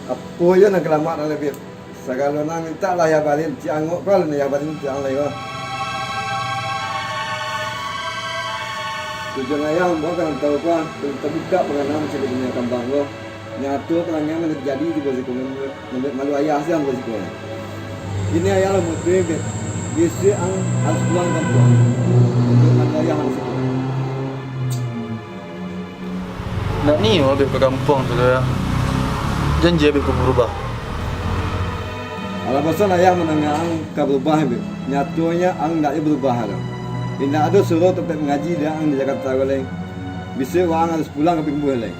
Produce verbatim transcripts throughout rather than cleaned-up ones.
Apo iyo nan ka lamak nan lai, Beb? Sagalo nan mintak lah Ayah balian, ciek angok ko lah nan Ayah balian ciek ang lai ko. Tujuan Ayah ambo ka rantau ko, untuak tabukak pangana mancari dunia kambang ko. Nyato parangai nan tajadi di Bosiko, mambuek malu Ayah siang Bosiko. Kini Ayah lah mutuih, Beb. Bisuak ang harus pulang ka kampuang. Untuak malu Ayah ang siko. Ndak nio Abek ka kampuang tu doh, Yah. Janji Abek ka barubah. Alah bosan Ayah mandanga ang ka barubah, Beb. Nyatonyo ang ndak jo barubah doh. Indak ado surau tampek mangaji di ang di Jakarta ko lai. Bisuak waang harus pulang ka Pimbuah lai.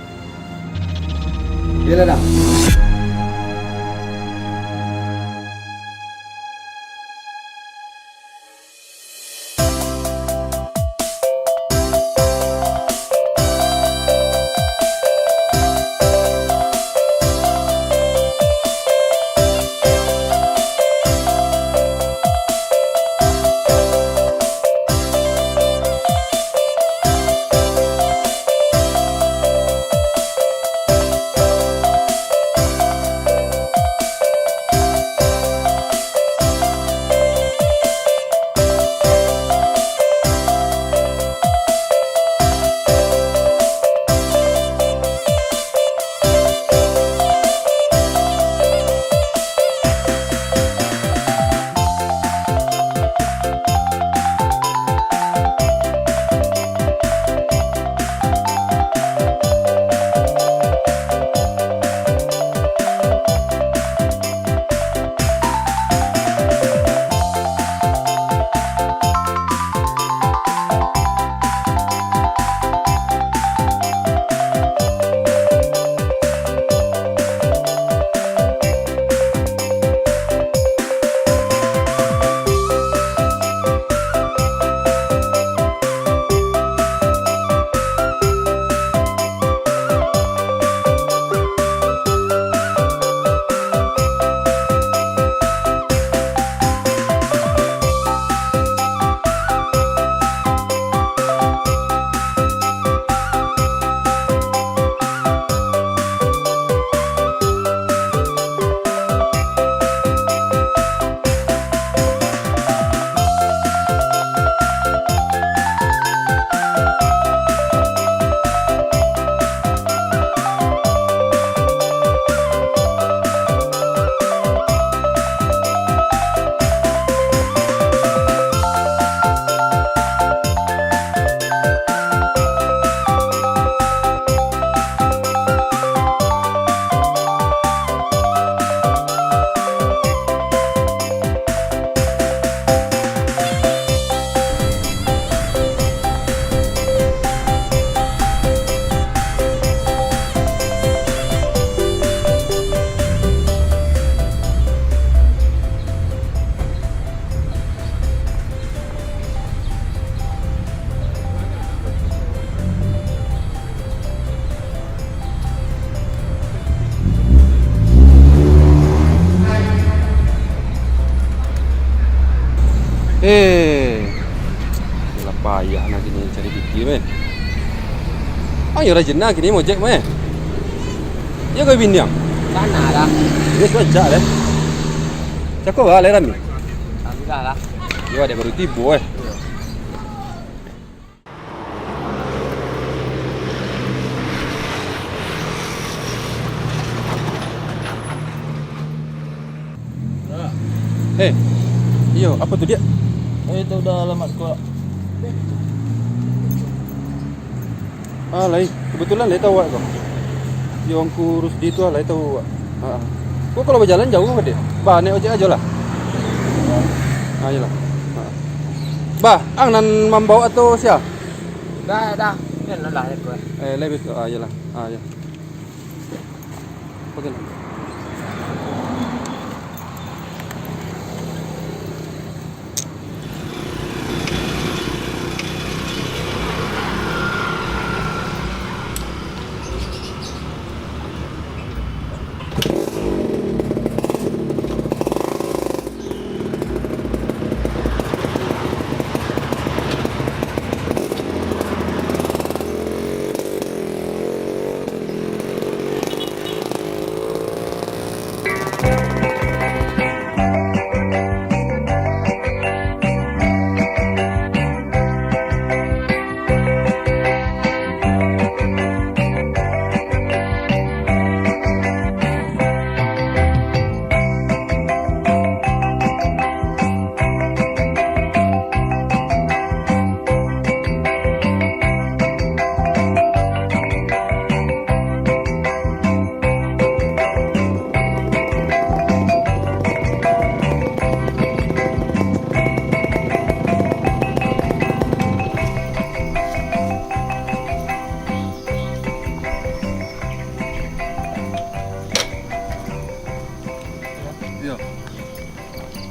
Iyolah, dah. Eh, lah payah nah kini cari pitih, men. Ayo rajin nah kini mojek, men. Iyo ka bini ang? Sana lah. Iyo, sudah jak deh. Cako ba, lai rami? Alhamdulillah lah. Iyo, dek baru tibo, eh. Eh, iyo, apo tu, Diak? Eh, itu udah alamat ko. Ah, lai. Kebetulan lai tahu awak ko. Yo, Angku Rusdi tu lah, lai tahu awak. Ha. Ko kalau bajalan jauh ka, Diak? Bah, naik ojek ajo lah. Ah, iyolah. Ha. Bah, ang nan mambaok atau sia? Dah, dah. Yo, lah, lah, ko. Eh, lai betul. Ah, iyolah. Ah, iyo. Oke lah.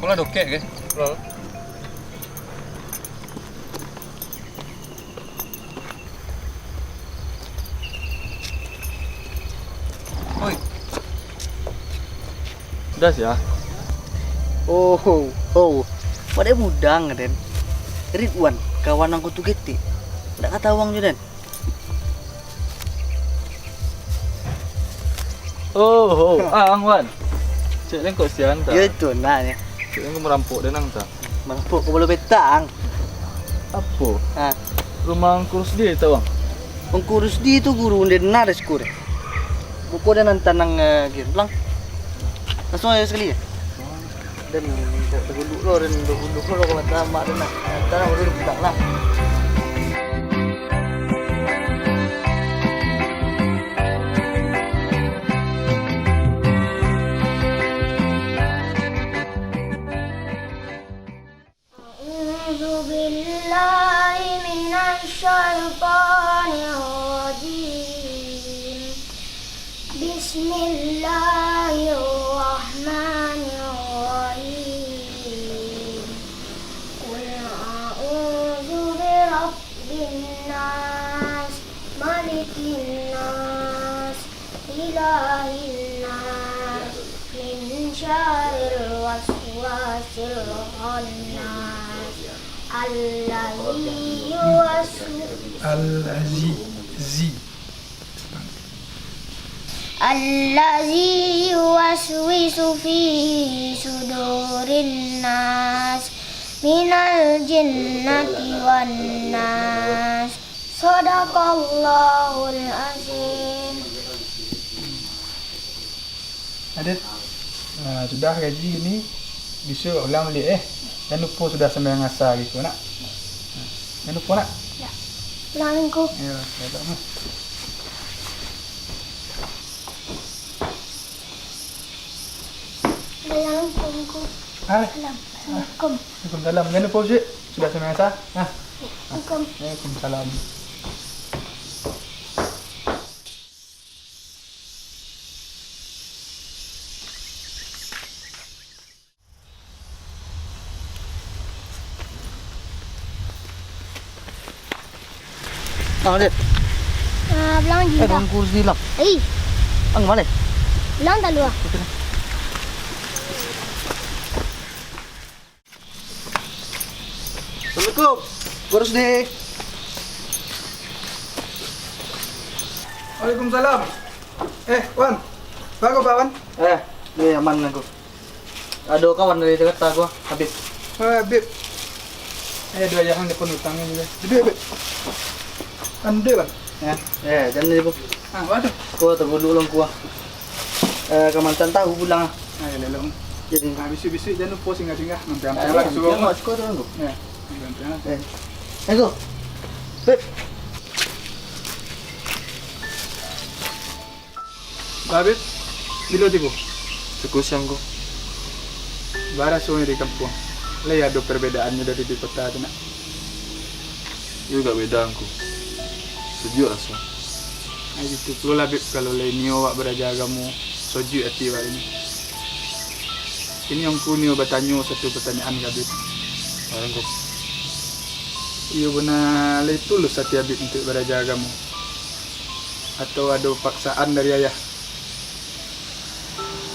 Lah dokek ke? Lah. Oi. Pedas ya? Oh, oh, oh. Pada mudang, Den. Ridwan, kawan angku tu ketek. Ndak katawang jo, Den. Oh, oh. Ah, Ang Wan. Cek den kok sian ta? Yo, itu nah, ya. Cek den kok marampok den ang ta? Marampok kok balun petak, Ang. Apo? Ah. Rumah Angku Rusdi tau, Ang? Angku Rusdi tu guru den nah dari sekolah. Buko den nan tanang, eh, gin. Pulang. Langsung aja sekali ya? Den, den taguluk lo, den taguluk lo, kalau tamak den lah. Tamak dulu, pulang lah. أعوذ بالله من الشيطان الرجيم. بسم الله الرحمن الرحيم. قل أعوذ برب الناس، ملك الناس، إله الناس، من شر الوسواس الخناس، الذي يوسوس Al-Azizi. الذي يوسوس في صدور الناس من الجنة والناس. صدق الله العظيم. Adit, ah, sudah kaji ni, bisuak ulang baliak, eh. Jan lupo sudah sambayang asa gitu, nak. Jan lupo, nak. Ya. Ulang, Angku. Ya, ya, tak mah. Assalamualaikum. Ah. Salam. Assalamualaikum. Waalaikumsalam. Jan lupo, Cik. Sudah sambayang asa. Nah. Assalamualaikum. Waalaikumsalam. Ah, Dek. Ah, bilang Eh, Jinta. Bang kurus ni lah. Eh, Ang mana? Bilang tak luar. Assalamualaikum. Kurus ni. Waalaikumsalam. Eh, Wan. Bagus, Pak Wan? Eh, ni aman aku. Ado kawan dari Jakarta gua, Habib. Oh, Habib. Eh, ado ayah ang di pun utang ni. Jadi, Habib. Ande, Bang. Ya, eh, jan di pun. Ah, waduh. Gua taguluk lang gua. Eh, kamantan tahu pulang ah. Ah, ya, lelong. Jadi. Ah, bisuak-bisuak jan lupo singgah-singgah. Nanti ang lah suruh. Mak suka tu, Bang. Ya, nanti ang lah. Eh. Eh, go. Beb. Babit, bilo tibo? Cukup siang ko. Baraso nyo di kampuang? Lai ado perbedaannyo dari di kota tu, nak? Iyo, agak beda, Angku. Sajuak raso. Nah, itu pulo lah, Bib, kalau lai nio awak baraja agamo, sajuak ati awak ini. Kini Angku nio batanyo satu pertanyaan ka Bib. Angku. Iyo, bana lai tulus ati Abib untuak baraja agamo? Atau ado paksaan dari ayah?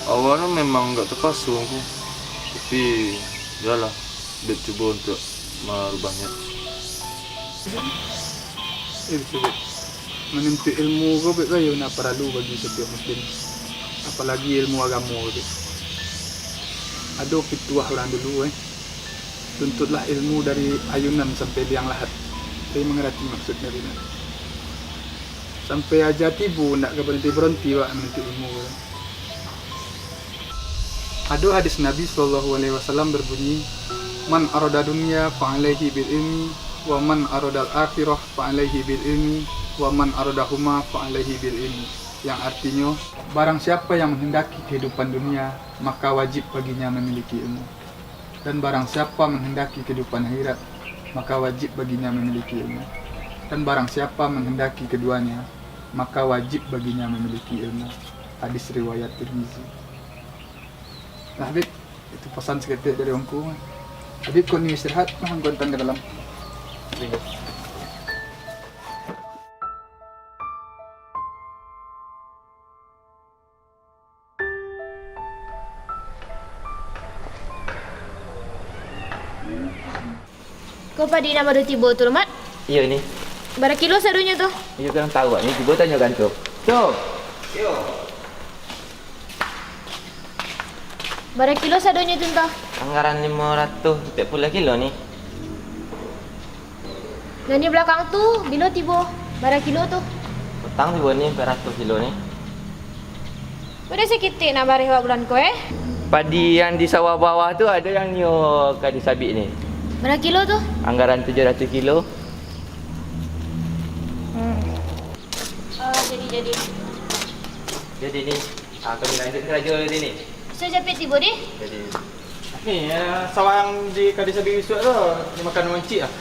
Awalnyo memang agak tapaso, Angku. Tapi, yolah, Bib cubo untuak marubah niat. Eh, batua, Bib. Manuntuik ilmu ko, Bib, yo nan paralu bagi satiok muslim. Apalagi ilmu agamo, Bib. Ado pituah urang dulu, eh. Tuntuiklah ilmu dari ayunan sampai liang lahat. Tapi mangarati maksudnyo tu, nak. Sampai aja tibo, ndak ka baranti-baranti awak manuntuik ilmu. Ado hadis Nabi sallallahu alaihi wasallam berbunyi, "Man arada dunya fa alaihi bil ilmi, wa man aradal akhirah fa alaihi bil ilmi, wa man aradahuma fa alaihi bil ilmi." Yang artinyo, barang siapa yang menghendaki kehidupan dunia, maka wajib baginya memiliki ilmu. Dan barang siapa menghendaki kehidupan akhirat, maka wajib baginya memiliki ilmu. Dan barang siapa menghendaki keduanya, maka wajib baginya memiliki ilmu. Hadis riwayat Tirmizi. Nah, Bib, Pasan saketek dari Ongku. Abib ko ni istirahat, nah, Ongku antaan ka dalam. Ko padi nan baru tibo tu, Mat? Iyo, Ni. Bara kilo sadonyo tu? Iyo, kurang tahu, Ni. Cubo tanyokan tu. Tu. Iyo. Bara kilo sadonyo tu, Ntah? Anggaran limo ratuih ampek puluah kilo, Ni. Nan di balakang tu, bilo tibo? Bara kilo tu? Patang tibo, Ni, ampek ratuih kilo, Ni. Buliah saketek nak bareh awak bulan ko, eh? Padi yang di sawah bawah tu ado yang nio ka disabik, Ni. Bara kilo tu? Anggaran tujuah ratuih kilo. Hmm. Ah, jadi, jadi. Jadi, Ni, ah, kami lanjut karajo tadi, Ni. Bisa capek tibo, deh? Jadi. Ni, eh, sawah yang di, ka disabik bisuak tu, dimakan moncik ah.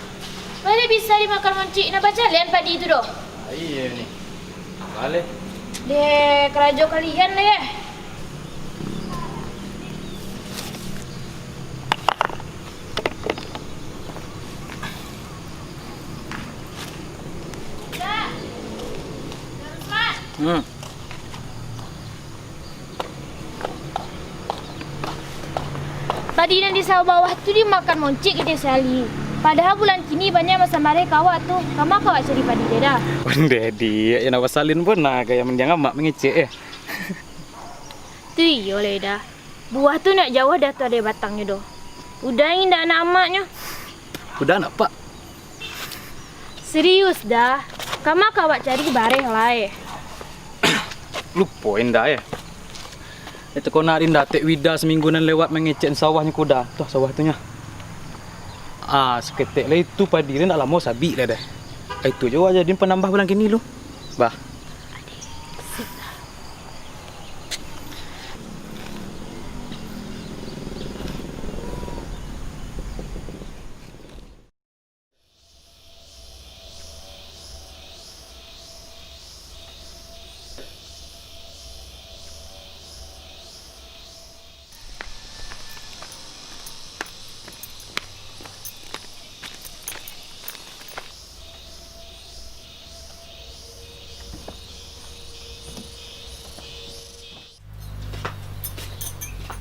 Mana bisa dimakan moncik? Nak bacalian padi tu doh. Ah, iyo, Ni. Baleh. Deh, karajo kalian lah, ya. Hmm. Padi nan di sawah bawah tu dimakan moncik kecek sakali. Padahal bulan kini banyak masan bareh ka awak tu. Kama ka awak cari padi deh, Da? Ondeh, Diak, yo nak basalin pun nah, gaya mandiang amak mangecek, eh. Tu iyo lai, Da. Buah tu nak jauah dah tu ado batangnyo doh. Udah indak nak amaknyo. Udah nak, Pak. Serius, Da. Kama ka awak cari bareh lai. Lupo indak, eh. Itu kona Rinda, Tek Wida saminggu nan lewat mangecek sawahnyo kuda. Tuh, sawah tu nyo. Ah, saketek lai itu padi lai ndak lamo sabik lai deh. Ah, itu jo jadi panambah bulan kini lu. Bah.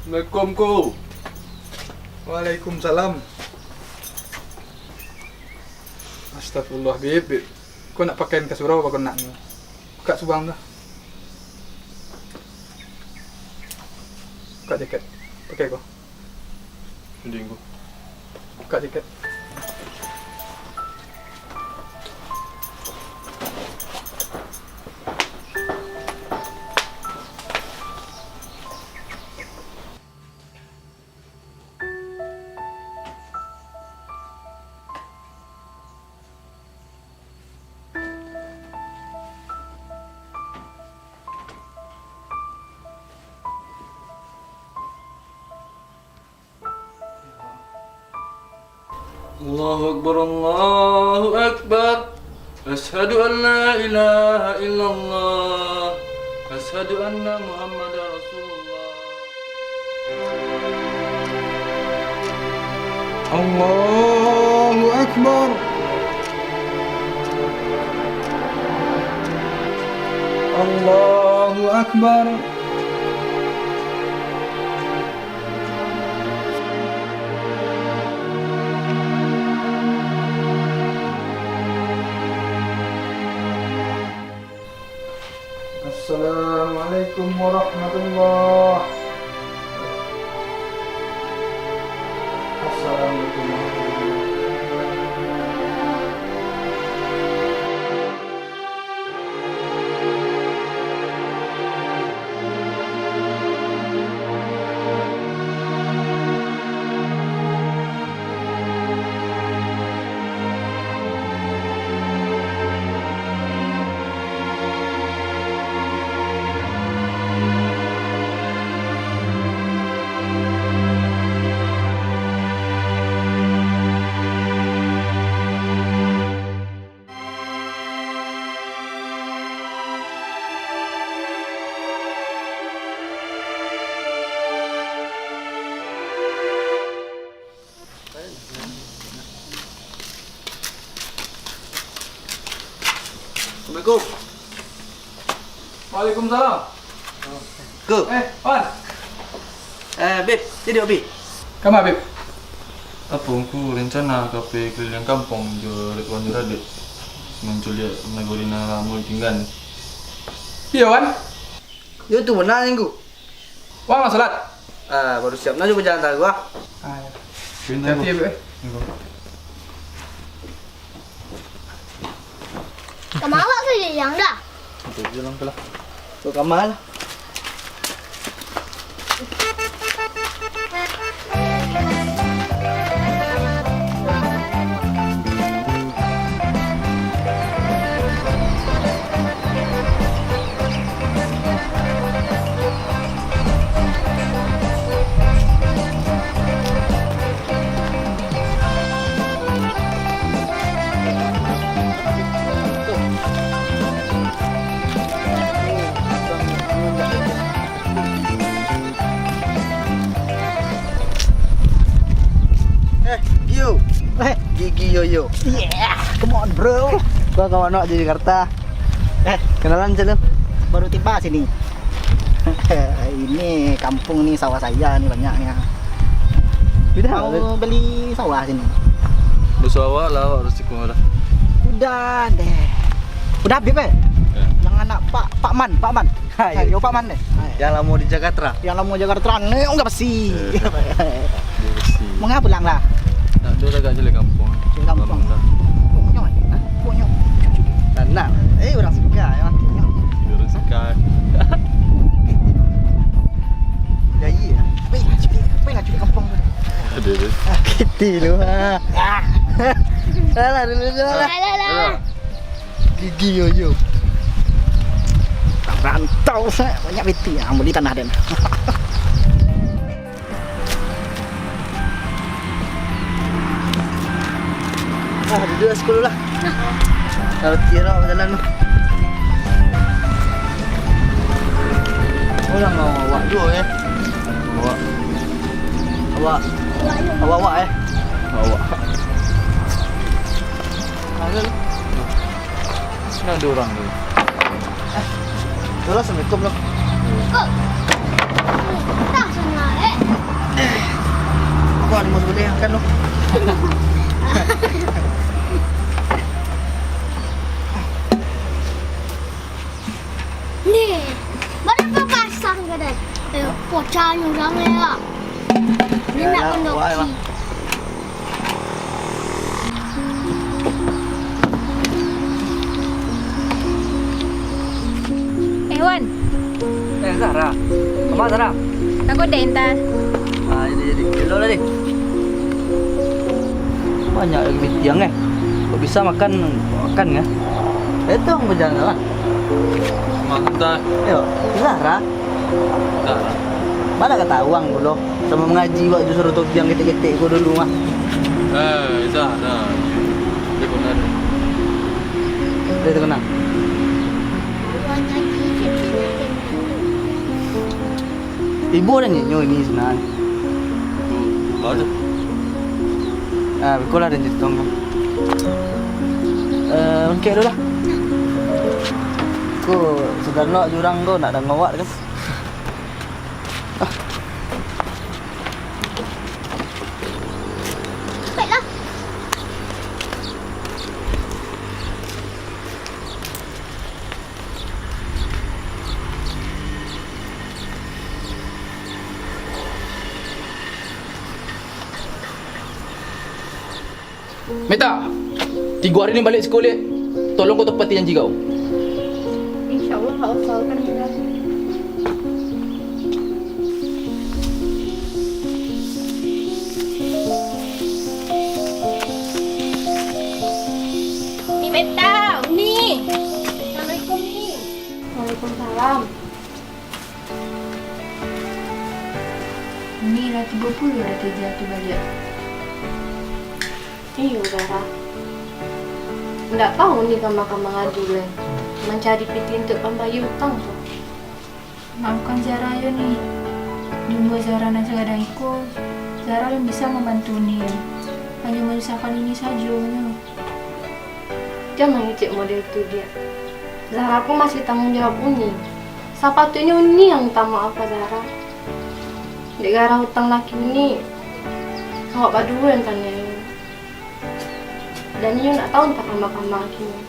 Assalamualaikum, Ko. Waalaikumsalam. Astagfirullah, Bib, Bib. Ko nak pakaian ka surau apo ko nak ni? Bukak suang tu. Bukak jaket. Pakai ko. Mending ko. Bukak jaket. Allahu Akbar, Allahu Akbar. Asyhadu an la ilaha illallah. Asyhadu anna Muhammadar Rasulullah. Allahu Akbar. Allahu Akbar. Assalamualaikum warahmatullah. Assalamualaikum warahmatullah. Assalamualaikum. Waalaikumsalam. Ko. Eh, Wan. Eh, Bib, jadi, Bib. Kama, Bib? Apo, Ngku rencana ka pai kaliliang kampuang jo Ridwan jo Radit, manculiak nagori nan lamo ditinggaan. Iyo, Wan. Yo tu bana, Ngku. Wang lah salat. Ah, baru siap nah jo bajalan taruih, ah. Ah, iyo. Pindah, Hati-hati, Bro. Bro. Ka ma awak kaliliang dah? Itu je lah, tu lah. Tu ka ma lah. Eh, Gio. Eh. Gigi Yoyo. Yeah, come on, bro. Gua kawan awak di Jakarta. Eh, kenalan, Cel. Baru tiba sini. Ini kampung ni, sawah saya ni banyak ni, ah. Udah, Mau udah. beli sawah sini. Beli sawah lah, awak harus ikut lah. Udah deh. Udah habis, eh? Ya. Yang anak Pak, Pak Man, Pak Man. Ha, Ayo, Pak Man deh. Yang lamo di Jakarta. Yang lamo Jakarta, ni enggak besi. Eh. Dia besi. Mengapa pulang lah? Nak dulu agak jalan kampung. Jalan kampung. Kampung dah. Pokoknya, ha? Pokoknya. Nak, nak. Eh, orang suka, ya. Orang suka. Ya, iya. Apa yang nak cakap? Apa yang nak cakap kampung tu? Ada, ada. Ah, kita lu, ha. Ah. Alah, dulu, dulu, alah. Alah, alah. Alah. Gigi Yoyo. Rantau, banyak piti yang beli tanah den. Ah, duduk lah sepuluh lah. Kalau kira awak jalan tu. Oh, lah mau awak dua, eh. Awak. Awak. Awak, awak, eh. Awak. Ada. Sini ada orang tu. Eh, tu lah, assalamualaikum lo. Kok? Entah sana, eh. Kok ada mau boleh makan lo? Ni, baru papasang ka dai. Eh, pocahnyo urang, eh, lah. Dia nak Yalah, kondoksi. Wah, wah. Eh, Wan. Eh, Zahra. Apa, Zahra? Aku dah entah. Ah, jadi, jadi. Hello lah, deh. Banyak lagi meeting, eh. Kok bisa makan, makan, ya? Itu yang berjalan lah. Mantap. Yo, Zahra. Zahra. Bana ka tawang pulo, samo mangaji wak jo surau topi nan ketek-ketek ko dulu mah. Eh, Zahra. Dia pernah ada. Dia terkenal. Ibu ada nyanyi ini senang. Apa tu? Ah, bikulah ada cerita. Eh, ungkek dulu lah. Ko, segalo jurang ko nak danga wak kan? Meta, tigo ari ni baliak siko liak. Tolong kau tepati janji kau. Insya Allah, kau usahakan, Bunda. Ni Meta, Uni. Assalamualaikum, Ni. Waalaikumsalam. Uni lah tibo pulo dari Teja tu baliak. Iyo, Zara. Indak tahu Uni kama-kama ngadu lai, mancari pitih untuak pambayia utang tu. Maafkan Zara yo, Ni. Di umua Zara nan sagadang iko, Zara alun bisa mambantu Uni. Hanyo manyusahkan Uni sajo nyo. Jan mangecek model tu, Diak. Zahra pun masih tanggung jawab Uni. Sapatuiknyo Uni yang minta maaf ka Zahra. Dek gara utang laki Uni, awak baduo yang taniayo. Dan inyo ndak tahu antah kama-kama kini.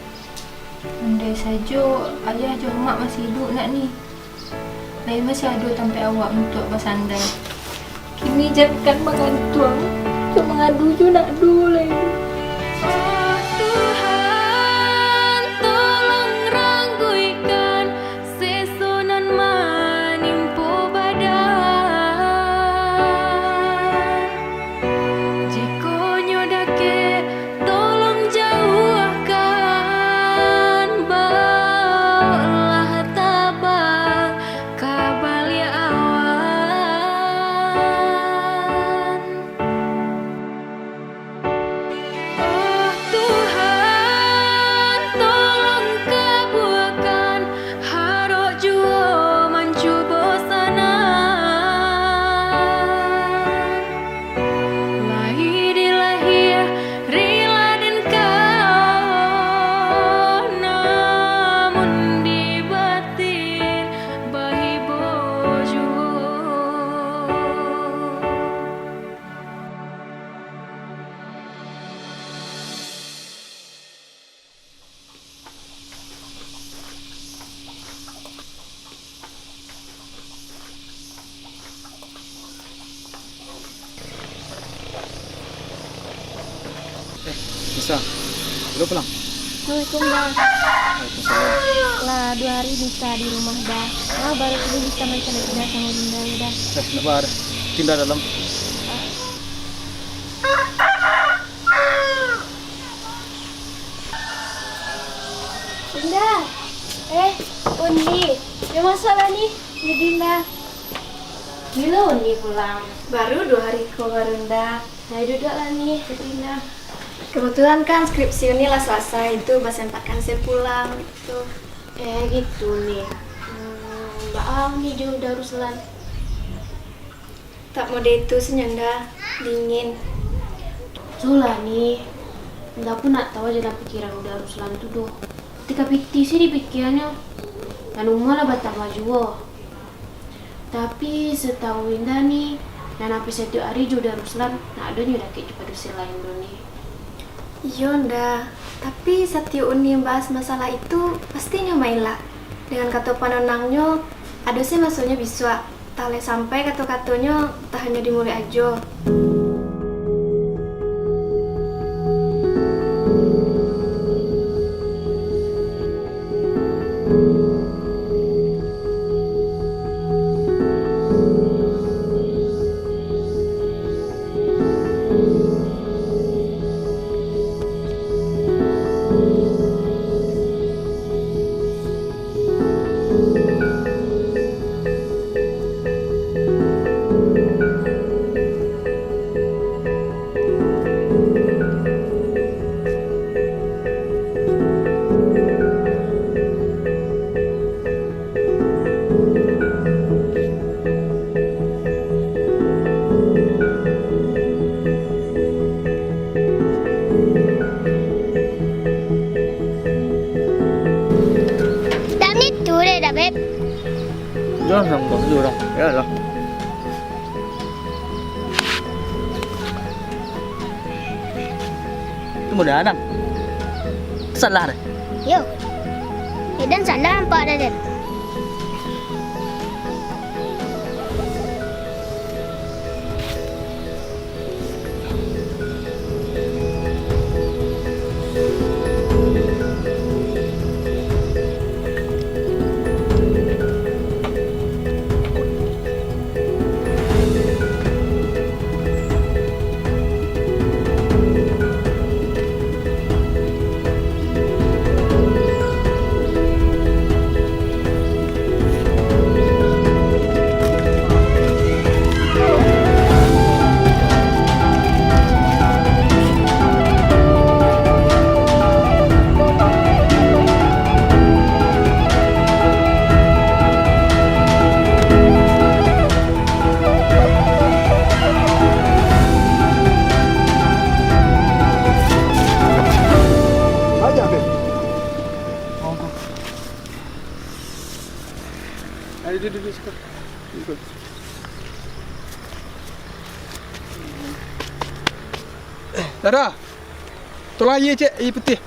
Andai sajo ayah jo amak masih iduik nak Ni, lai masih ado tampek awak untuak basanda. Kini jankan mangantuang, jo mangadu jo ndak ado lai. Oh Tuhan, tolong rangguikan seso nan manimpo badan. Jikok nyo dakek, tolong jauahkan, baoklah tabang ka baliak awan. Oh Tuhan, tolong kabuakan harok juo mancubo sanan. Lai dilahia rila den kawan, namun di batin baibo juo. Eh, Nisa, udah pulang? Assalamualaikum, Da. Waalaikumsalam. Lah dua hari Nisa di rumah, Da. Ah, baru tadi Nisa mancari Da sama Bunda, ya, Da. Eh, nak ba, Da. Tinda dalam. Bunda, eh, Uni, yo masuaklah Ni, jadi Nda. Bilo Uni pulang? Baru duo hari ko baru Nda. Nah, duduaklah Ni, jadi Nda. Kebetulan kan skripsi Uni lah salasai, itu basempatkan se pulang, gitu. Eh, gitu Ni. Hmm, baa Uni jo Darussalam? Tak mode itu se nyo Nda, dingin. Sulah Ni, Nda pun ndak tahu aja nan pikiran Darussalam tu doh. Tika pitih se dipikiannyo, nan umua lah batambah juo. Tapi satahu Indah Ni, nan ampia satiok ari jo Darussalam, ndak ado nyo dakek jo padusi lain doh Ni. Iyo Nda, tapi satiok Uni bahas masalah itu, pasti nyo mailak. Dengan kato panonangnyo, ado se masonyo bisuak. Tah lai sampai kato-katonyo, tah hanyo di muluik ajo. Dah menit tu deh dah, Beb. Jangan sanggup dulu dah. Ya lah. Itu mudah, Nang. Salah deh. Yo. Eh, dan salah nampak dah, Dan. Dara, tolong aia ciek, aia putiah.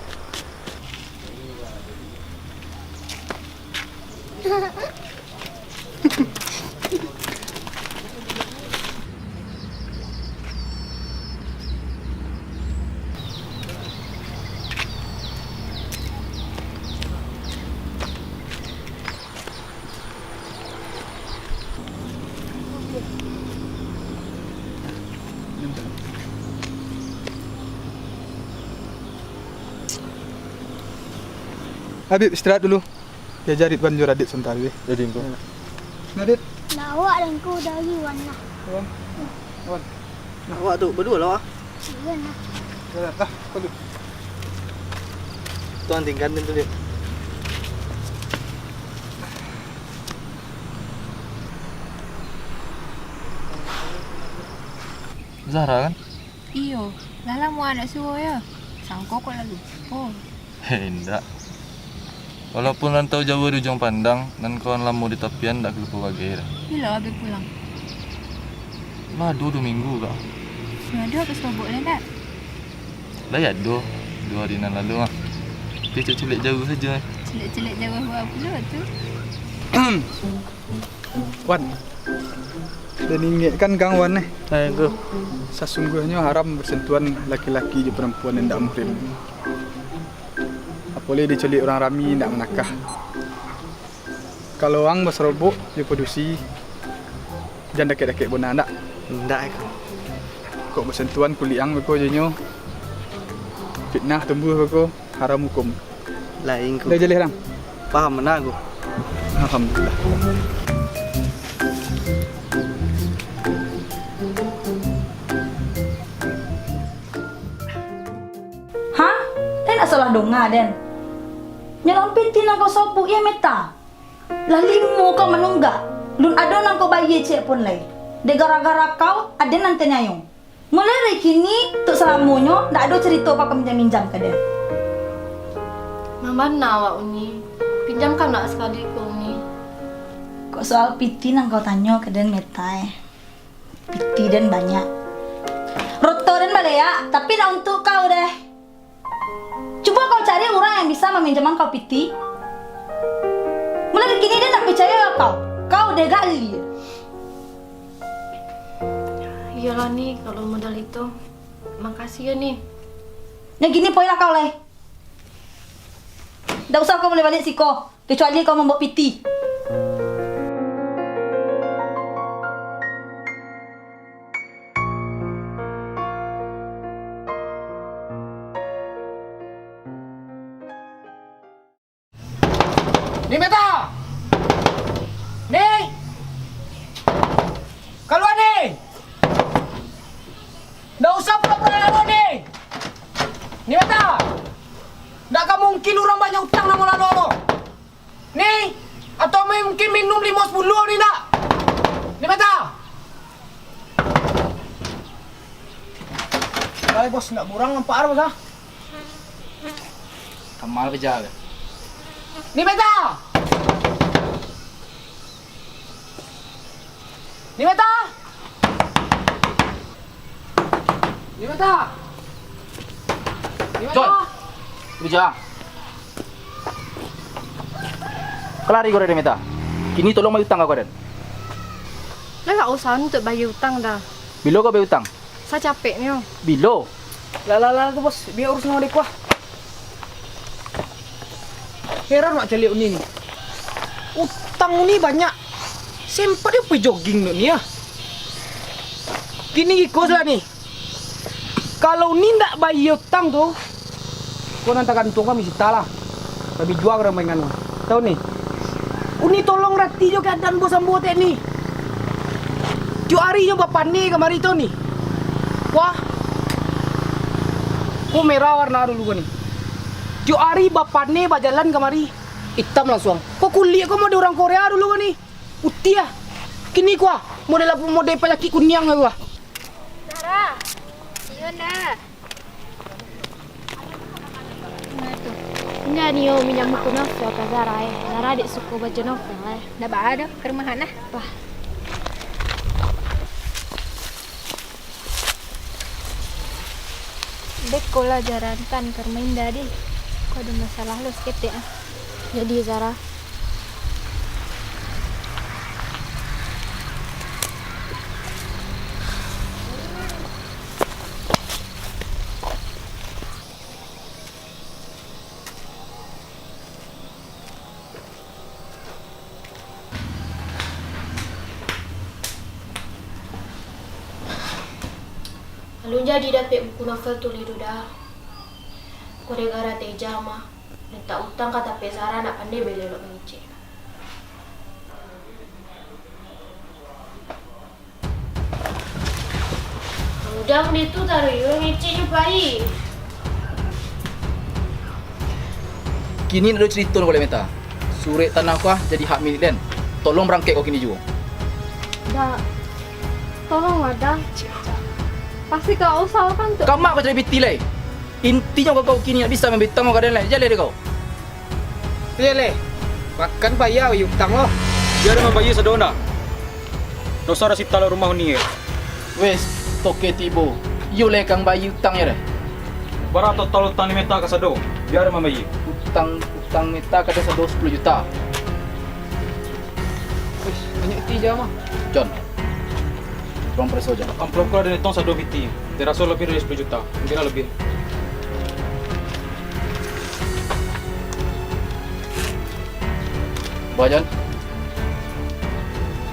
Habib, istirahat dulu. Diaja Ridwan jo Radit sabanta, deh. Jadi, Ngku. Yo. Nah, Dit. Nah, awak dan Ngku dari Wan lah. Wan. Wan. Nah. Awak tu baduo lah, wah. Iyo, nah. Yo, dah, dah, kau tu. Tuan tinggal tu, Dit. Zahra, kan? Iyo, lah lamo ndak suo yo. Sangko kok lah lupo. Heh, indak. Walaupun rantau jauah di ujuang pandang, nan kawan lamo di tapian ndak ka lupo bagai doh. Bilo Abih pulang? Lah duo, duo minggu, Kak. Nyo ado ka Sobok lai ndak? Lah yo ado, duo ari nan lalu mah. Tapi caliak-caliak jauah sajo. Caliak-caliak jauah baa pulo tu? Wan, den ingekkan kang Wan eh. Eh, Ngku. Sasungguahnyo haram basentuhan laki-laki jo parampuan nan indak muhrim. Apo lai dicaliak urang rami indak manakah. Kalau ang basorobok jo padusi, jan dakek-dakek bona, ndak? Indak, Ngku. Kok basentuhan kulik ang beko jo inyo, fitnah tumbuah beko. Haram hukum. Lain, Ngku. Dah jaleh, Rang? Paham bana, Ngku. Alhamdulillah. Ha? Den ndak salah donga, den. Nyo lampin ti nan kau sobok, iyo Meta. Lah limo kau manunggak. Lun ado nan kau bayia ciek pun lai. Dek gara-gara kau, aden nan taniayo. Mulai dari kini, untuak salamonyo, ndak ado carito pakai minjam-minjam ka den. Mambana awak, Uni. Pinjamkan nak sakali ko, Uni. Kok soal piti nan kau tanyo ka den, Meta, eh? Piti den banyak. Roto den baleak, tapi ndak untuak kau deh. Cubo kau cari urang yang bisa maminjaman kau piti. Mulai dari kini den ndak picayo kau. Kau deh gali. Iyolah, Ni, kalau modal itu. Makasih yo, Ni. Nan kini poilah kau lai. Ndak usah kau baliak-baliak siko. Kecuali kau mambao piti. Ni, Meta! Ni! Kalua, Ni! Ndak usah pura-pura lalok, Ni! Ni, Meta! Ndak ka mungkin urang banyak utang namo lalok ko. Ni, atau mungkin minum limo sapuluah ni ndak? Ni Meta. Lai, Bos, ndak kurang nampak ado, Bos, ah. Kamal keja. Ni Meta. Ni Meta! Ni Meta! Ni Meta! Jon! Ujang! Kalari ko dari Meta. Kini tolong bayar utang ka ko, Den. Lah, ndak usah untuak bayar utang dah. Bilo ko bayar utang? Sacapeknyo. Bilo? Lah, lah, lah, tu, Bos. Bia urus nyo dek ko, ah. Heran wak caliak Uni ni. Utang Uni banyak. Sempat dia pai jogging tu ni, ah. Kini iko sudah ni. Kalau Uni ndak bayar utang tu, ko nan tagantuang kami sita lah. Kami jua ka urang maingan. Tau ni? Uni tolong rati jo keadaan bos ambo tek ni. Tiok ari nyo bapane kamari tau ni. Wah. Ko merah warna dulu ko ni. Tiok ari bapane bajalan kamari, itam langsuang. Ko kulik ko model urang Korea dulu ko ni. Putiah. Kini ko ah, model, model panyakik kuniang ko ah. Nara. Iyo, Nda. Indak nio minjam buku novel ka Zara, eh. Zara dek suko baco novel, eh. Ndak baa doh, ka rumah Hana. Wah. Beko lah Zara antaan ka rumah Indah, dih. Ko ado masalah lo saketek ah. Jadi, Zara. Alun jadi dapek buku novel tu lai doh, Da. Ko gara-gara Teja mah, mintak utang ka tapi Zara ndak pandai bali elok mangecek. Udah, udah tu taruih, urang ngecek jo pai. Kini ndak ado carito ko lai, Meta. Surek tanah ko ah jadi hak milik den. Tolong barangkek ko kini juo. Da, tolonglah, Da. Pasti kau usahokan tu. Kamak kau cari piti lai. Intinyo kau, kau kini ndak bisa mambitang kau ka den lai. Jaleh deh kau. Iyo leh, makan bayia utang lo. Bia den mambayia sado, Da. Doso dah sita lo rumah uni. Wes, toke tibo. Iyo leh kang bayia utang yo deh. Bara total utang ni Meta ka sado? Bia den mambayia. Utang, utang Meta ka den sado sapuluah juta. Wes, banyak ti ja mah. Jon, tolong pareso, Jon. Amplop ko lah den itong sado piti. Taraso labiah dari sapuluah juta. Mungkin lah labiah. Bah, Jon.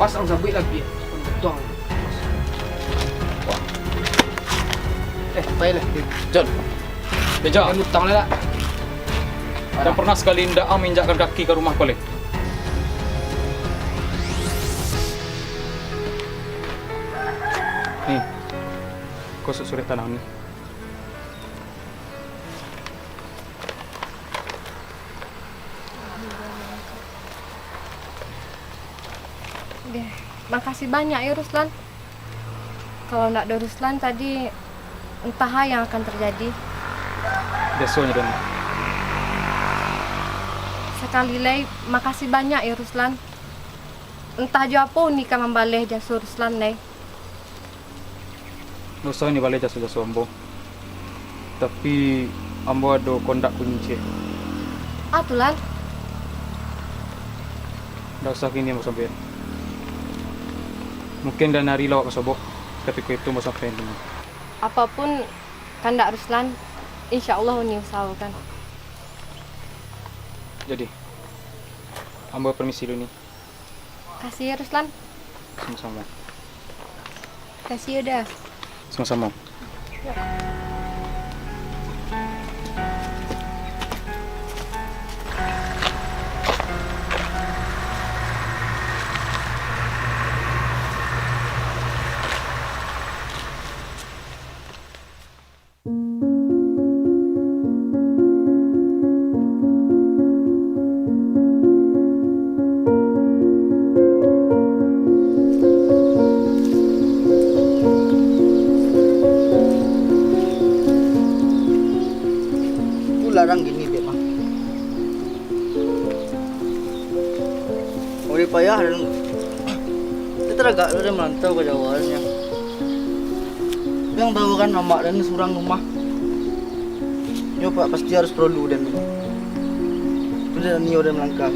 Pas ang sabuik labiah. Untuang. Wah. Eh, pai lah. Jon. Beja. Yang utang lah. Jan parnah sakali indak ang mainjakkan kaki ka rumah ko lai. Ni, ko su-, surek tanah ni. Deh, makasih banyak yo, Ruslan. Kalau ndak ado Ruslan tadi, entah a yang akan terjadi. Biasonyo, Don. Sakali lai, makasih banyak yo, Ruslan. Entah jo apo Uni ka mambaleh jaso Ruslan lai. Ndak usah Uni baleh jaso-jaso ambo. Tapi, ambo ado kondak kunci. A tu, Lan? Ndak usah kini ambo sampaian. Mungkin lain ari lah awak ka sobok, katiko itu ambo sampaian dulu. Apopun kandak Ruslan, insya Allah Uni usahokan. Jadi, ambo permisi dulu ni. Makasih yo, Ruslan. Samo-samo. Makasih yo, Da. Samo-samo. Tu larang gini, Beb, mah. Urang payah, dan taragak lo den marantau ka Jawa, nyo. Yang tahu kan, amak den surang rumah. Nyo, Pak, pasti harus perlu den. Tu den nio den langkah.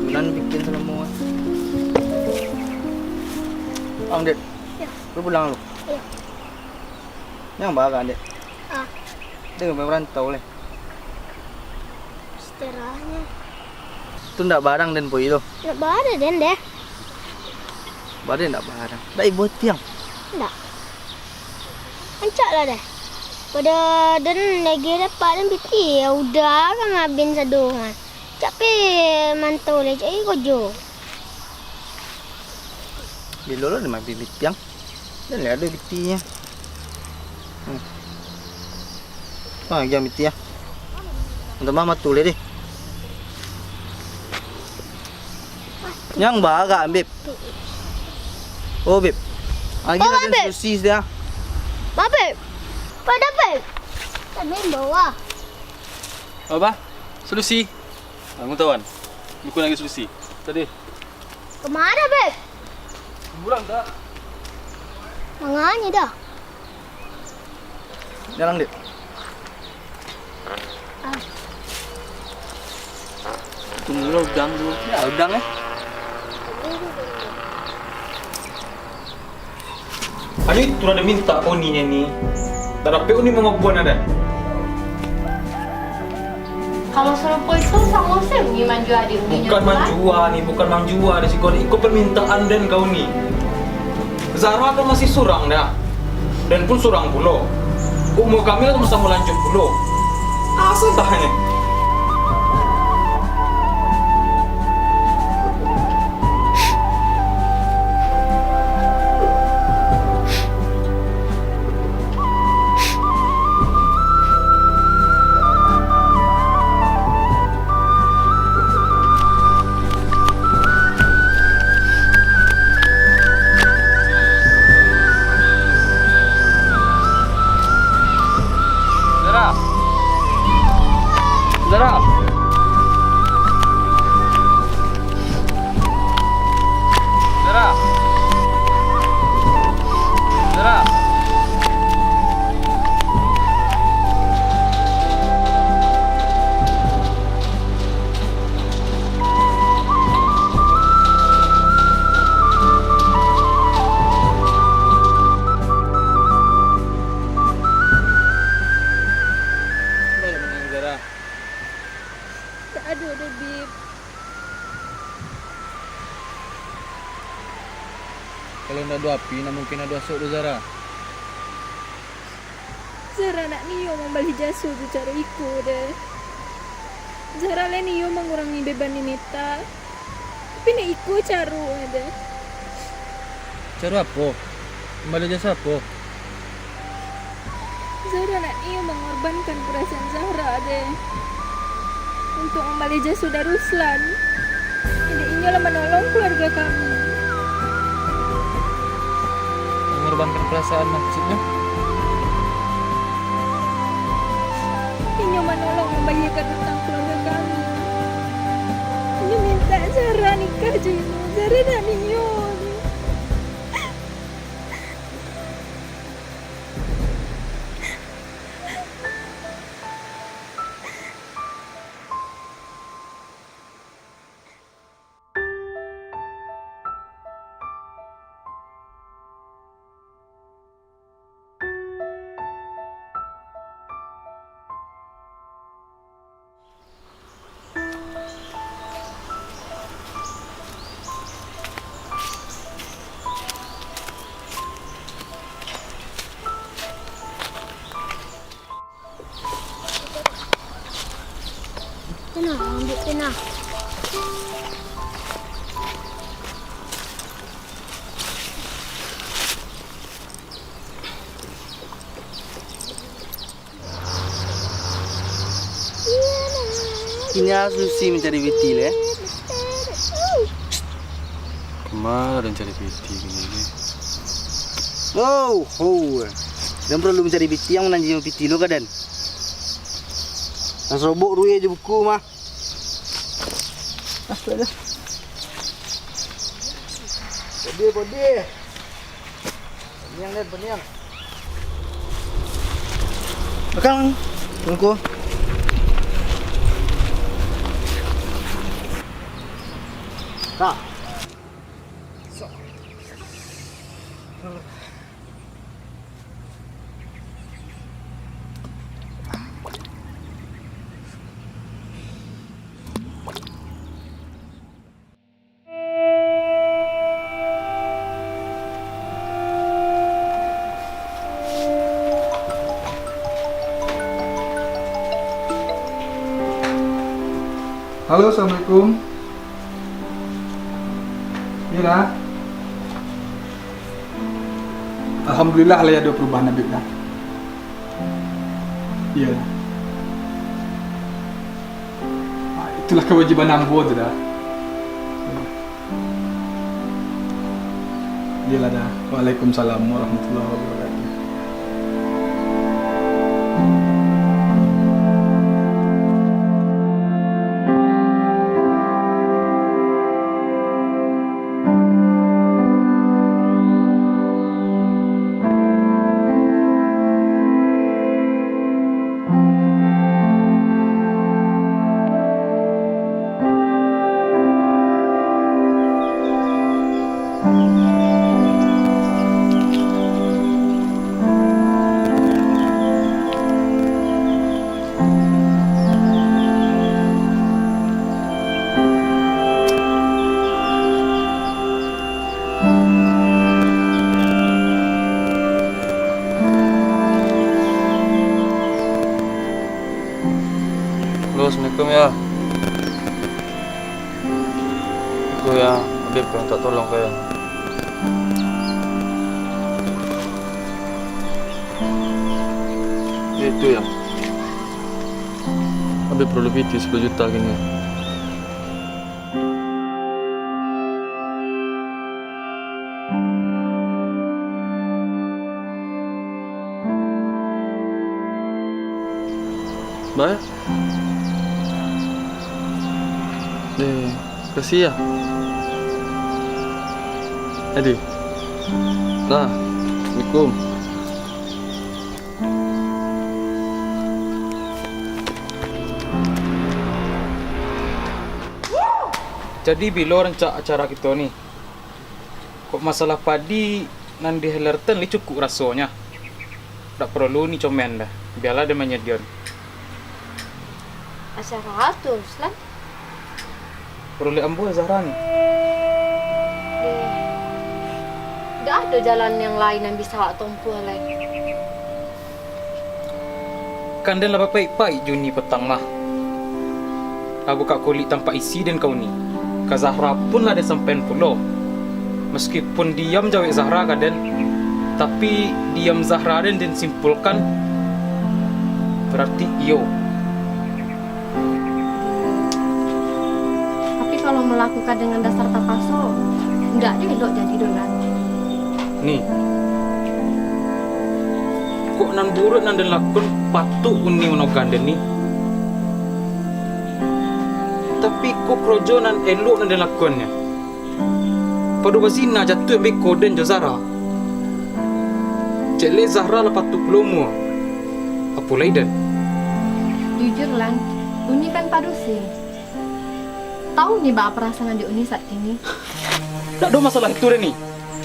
Tunan bikin salamo, ah. Ang, Dek. Yo. Lu pulang lu. Yo. Yang bara, Dek? Ah. Dia nggak merantau, leh. Seterahnyo. Tu ndak barang den poi tu. Ndak barang den deh. Barang ndak barang. Ndak ibo tiang. Ndak. Rancak lah deh. Pado den lagi dapat den piti, ya udah kan ngabin sado kan. Cak pi mantau leh, cak pi kojo. Bilo lah den mabin piti ang. Den lah ado pitinyo. Hmm. Ah, agiah piti ah. Untuk mama tu leh deh. Yang bara, Beb. Oh, Beb. Agiah lah den solusi sudah. Ba, Beb. Pada, Beb. Kami bawa. Apa? Solusi? Angkutawan, bukan lagi solusi. Tadi. Kemana, Beb? Pulang, dah. Mangani dah? Jalan, Dek. Ah. Tunggu lah, udang dulu. Ya, udang, eh. Ayo, itu lah minta Oni ni. Tak dapek Oni mangabuan ada. Kalau sarupo itu, samo se Uni manjua adik Uni. Bukan manjua ni, bukan manjua di siko. Iko permintaan den ka Uni. Zara kan masih surang dah. Den pun surang pulo. Umur kami lah samo-samo lanjut pulo. Asa tahannya. Zara. Zara. Zara. Zara. Banyak menangis, Zara. Tak ado doh, Bib. Kalau ndak ado api, ndak mungkin ado asok doh, Zara. Zara ndak nio mambali jaso jo caro iko doh. Zara lai nio mangurangi beban di Mita. Tapi ndak iko caro doh. Caro apo? Mambali jaso apo? Zara ndak nio mangorbankan parasaan Zara doh, untuak mambali jaso Daruslan. Jadi inyo lah manolong kaluarga kami. Mangorbankan parasaan maksudnyo? Inyo manolong mambayiakan utang kaluarga kami. Inyo mintak Zara nikah jo inyo. Zara ndak nio. Pena, ambiak pena. Kini harus Lucy mancari piti lai. Kama den cari piti kini ni? Oh, ho. Den paralu mancari piti, nan mananti piti lo ka den. Nan sobok duit jo buku mah. Ah, tu aja. Padiah, padiah. Paniang, den, paniang. Belakang, tunggu. Kak. Halo, assalamualaikum. Iyo, Da. Alhamdulillah, lah ado parubahan, Abib, Da. Iyo, Da. Ah, itulah kawajiban ambo tu, Da. Iyolah, Da. Waalaikumsalam warahmatullahi wabarakatuh. Assalamualaikum, ya. Iko, ya, Abib ka mintak tolong ka, ya. Ya, itu, ya. Abib paralu pitih sapuluah juta kini, ya. Bah? Eh, kasih ya. Adi. Nah, assalamualaikum. Jadi, bilo rancak acara kito ni? Kok masalah padi nan di Hellerton lai cukuik rasonyo. Dak porlu ni comen doh, bialah den manyadion. Acara a tu, Ruslan? Porlu dek ambo Zahra ni. Eh, dak ado jalan yang lain nan bisa awak tompuah lai. Kan den lah bapaik-paik jo uni patang mah. Lah bukak kulik tampak isi den ka uni. Ka Zahra pun lah den sampaian pulo. Maskipun diam jawek Zahra ka den, tapi diam Zahra den, den simpulkan, bararti iyo. Tapi kalau melakukan dengan dasar tapaso, indak jo elok jadi doh, Lan. Ni, kok nan buruak nan den lakukan patuik uni manogan den ni? Tapi kok karajo nan elok nan den lakukan nyo? Pado bazina jatuah beko den jo Zahra. Cek le Zahra lah patuik pulo umua. Apo lai den? Jujur, Lan, uni kan padusi. Tahu ni baa parasaan dek uni saat kini? Dak ado masalah itu den ni.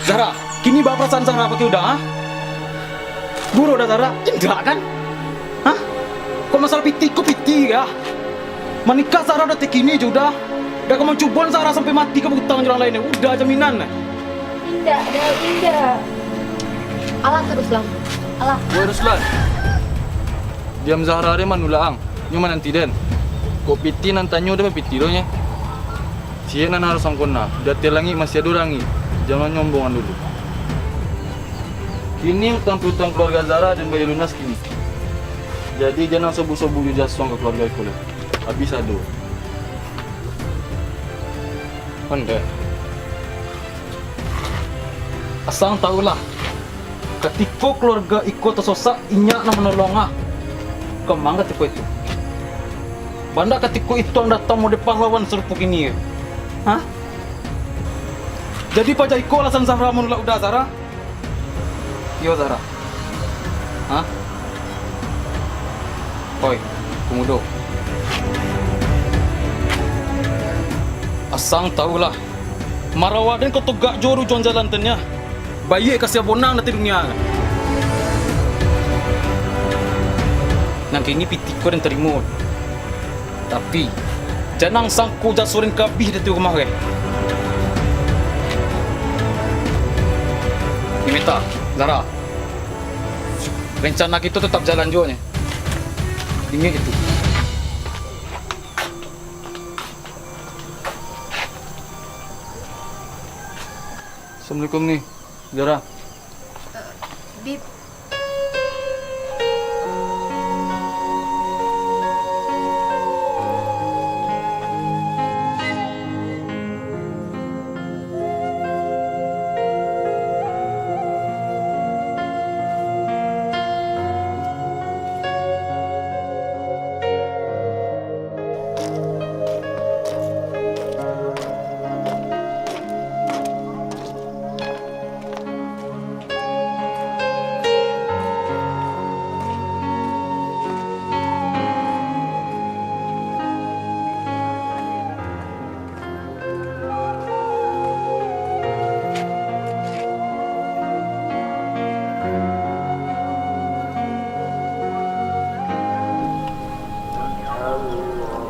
Zahra, kini baa parasaan Zahra pakai Uda, ha? Buruak dah Zahra? Indak kan? Hah? Kok masalah pitih, kok pitih kah? Manikah Zahra Uda, tek kini jo Uda. Dak ka mancuboan Zahra sampai mati ka bautang jo urang lain, Uda jaminan. Indak, Dek, indak. Alah tu, Ruslan. Alah. Woi, Ruslan. Diam Zahra den manulak ang. Nyo mananti den. Kok pitih nan tanyo den bapitih doh nyo. Ciek nan harus ang kona, di ateh langik masih ado rangik. Jan nyombongan dulu. Kini utang piutang kaluarga Zahra den bayia lunas kini. Jadi, jan ang sobu-sobu jo jaso ang ka kaluarga iko lai. Abih sado. Ondeh. Asa ang tahu lah, katiko kaluarga iko tasosak, inyo nan manolong ah. Kama ang katiko itu? Baa ndak katiko itu ang datang model pahlawan sarupo kini? Hah? Jadi paja iko alasan Zahra manulak Uda, Zahra? Iyo, Zahra. Hah? Oi, Komodo. Asa ang tahu lah, marawa den ko tagak jo di ujuang jalan tu nyo. Baiak ka sia bonang di ateh dunia ko. Nan kini pitih ko den tarimo. Tapi, jan ang sangko jaso den ka abih di ateh rumah ko. Ni Meta, Zahra. Rencana kito tatap jalan juo nyo. Ingek itu. Assalamualaikum ni, Zahra. Eh, Bib.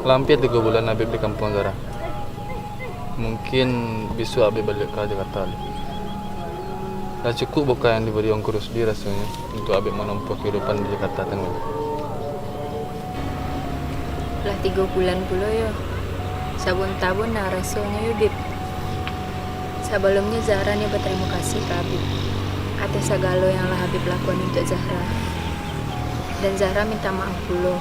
Lah ampia tigo bulan Abib di kampuang, Zahra. Mungkin bisuak Abib baliak ka Jakarta lai. Lah cukuik bukah yang dibari Ungku Rusdi rasonyo untuak Abib manompuah kahidupan di Jakarta tano. Lah tigo bulan pulo yo. Sabun tabun nah rasonyo yo, Bib. Sabalumnyo Zahra ni batarimo kasih ka Abib, ateh sagalo yang lah Abib lakuan untuak Zahra. Dan Zahra minta maaf pulo,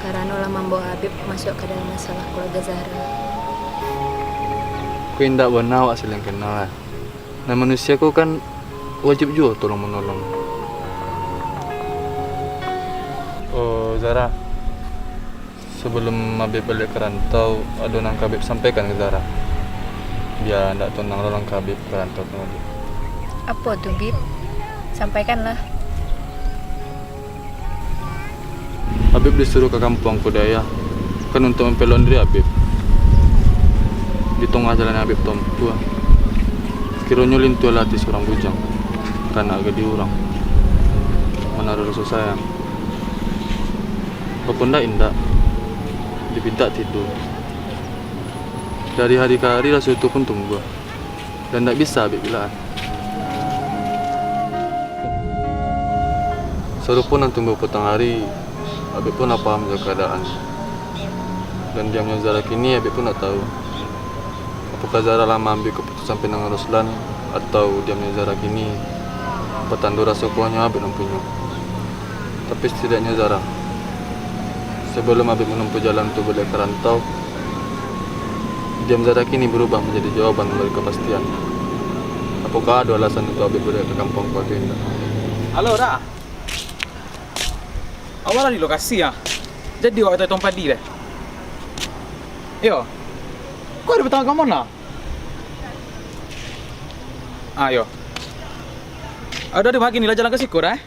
karano lah mambawa Abib masuak ka dalam masalah kaluarga Zahra. Kok indak bana awak saling kenal lah. Nah, manusia ko kan wajib juo tolong-manolong. Oh, Zahra, sabalum Abib baliak ka rantau, ado nan ka Abib sampaikan ka Zahra. Bia ndak tonang lo langkah Abib ka rantau tu tadi. Apo tu, Bib? Sampaikanlah. Abib disuruah ka kampuang ko dek ayah, kan untuak mampelon diri Abib. Di tongah jalan yang Abib tampuah, kironyo lintuahlah ati surang bujang, ka anak gadih urang, manaruah raso sayang. Bapo ndak indak, dipintak tido. Dari hari ka hari raso tu pun tumbuah. Dan ndak bisa Abib ilakan. Sarupo nan tumbuah patang ari, Abib pun lah paham jo kaadaan. Dan diamnyo Zahra kini, Abib pun ndak tahu, apokah Zahra lah maambiak kaputusan pinang jo Ruslan, atau diamnyo Zahra kini batando raso ko hanyo Abib nan punyo. Tapi, satidaknyo Zahra, sabalum Abib manempuah jalan untuak baliak ka rantau, diam Zahra kini barubah manjadi jawaban mambari kapastian. Apokah ado alasan untuak Abib baliak ka kampuang ko atau indak? Halo, Da. Awak lah di lokasi, ah. Jadi, awak tahu padi, Da? Iyo. Kok ado batangah ka mano? Ah, iyo. Ado, ado, bagini lah jalan ka siko, Da, eh?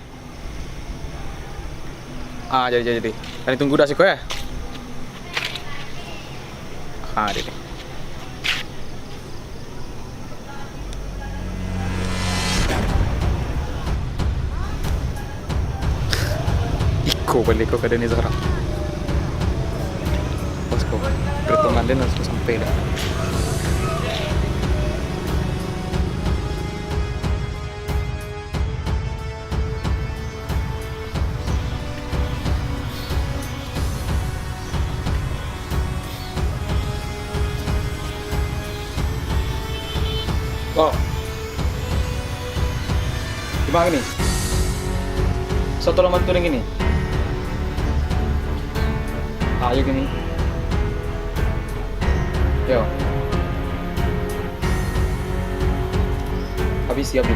Ah, jadi, jadi, jadi. Kami tunggu Da siko, yo. Ah, jadi. Iko baliak ko ka Dani Zahra. Pas ko, perhitungan den harus sampai, Da. Oh. Di ma kini? Sato lamban tu kini. Ayo kini. Yo. Habis siap, Bu.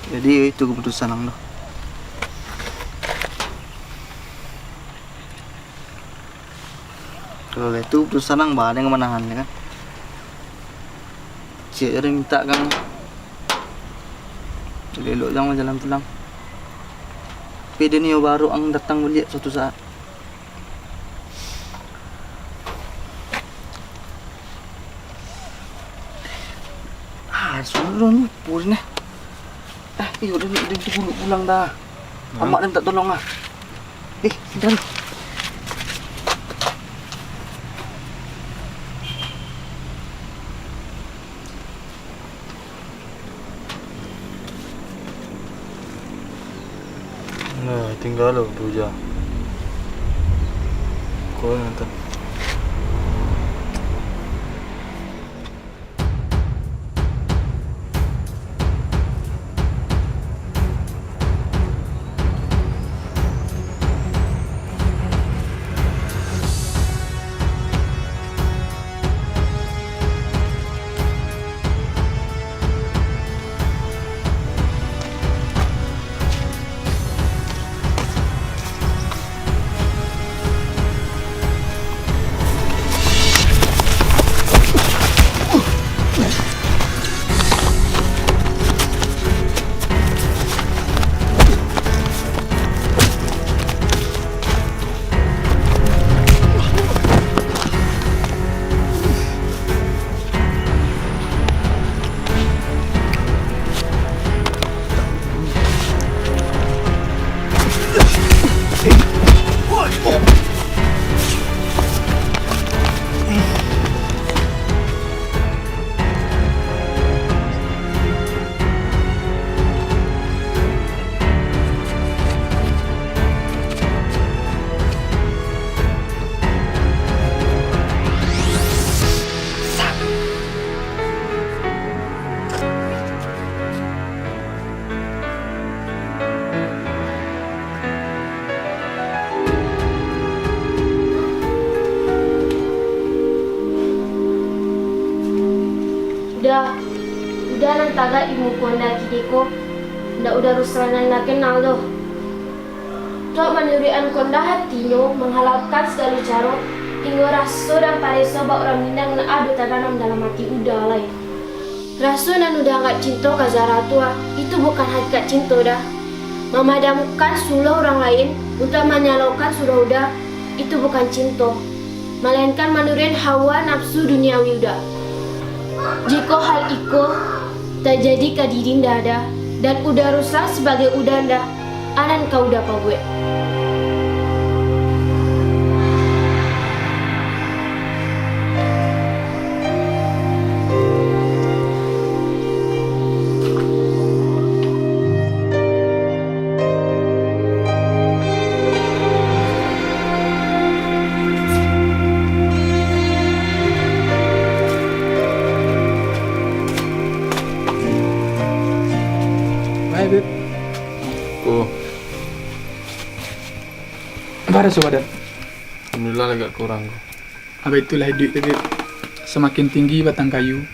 Jadi, itu keputusan ang tu. Kalau lah itu keputusan ang, baa den ka manahan, yo kan? Ciek je den mintak kan. Elok-elok jang lah jalan pulang. Tapi den iyo baruak ang datang baliak suatu saat. Ah, sudah lupo ni. Ah, iyo, den, den tu dulu pulang dah. Hah? Amak den mintak tolong ah. Eh, bentar. Nah, tingga lo tu ja. Kau nonton. Uda, Uda nan tagak di muko Nda kini ko, ndak Uda Ruslan nan Nda kenal doh. Tuak manuruik-an ko Nda hatinyo, manghalalkan sagalo caro, hinggo raso dan pareso bak urang Minang nan ado tadanam dalam ati Uda lai. Raso nan Uda anggap cinto ka Zara tu, ah, itu bukan hakikat cinto, Da. Mamadamkan suluah urang lain untuak manyalaukan suluah Uda, itu bukan cinto, malainkan manuruik hawa nafsu duniawi Uda. Jikok hal iko tajadi ka diri Nda, Da, dan Uda Ruslan sabagai Uda Nda, a nan ka Uda pabuek. Baik, Beb. Ko. Bara sudah. Alhamdulillah, agak kurang ko. Abah itulah iduik tu, Bib. Samakin tinggi batang kayu,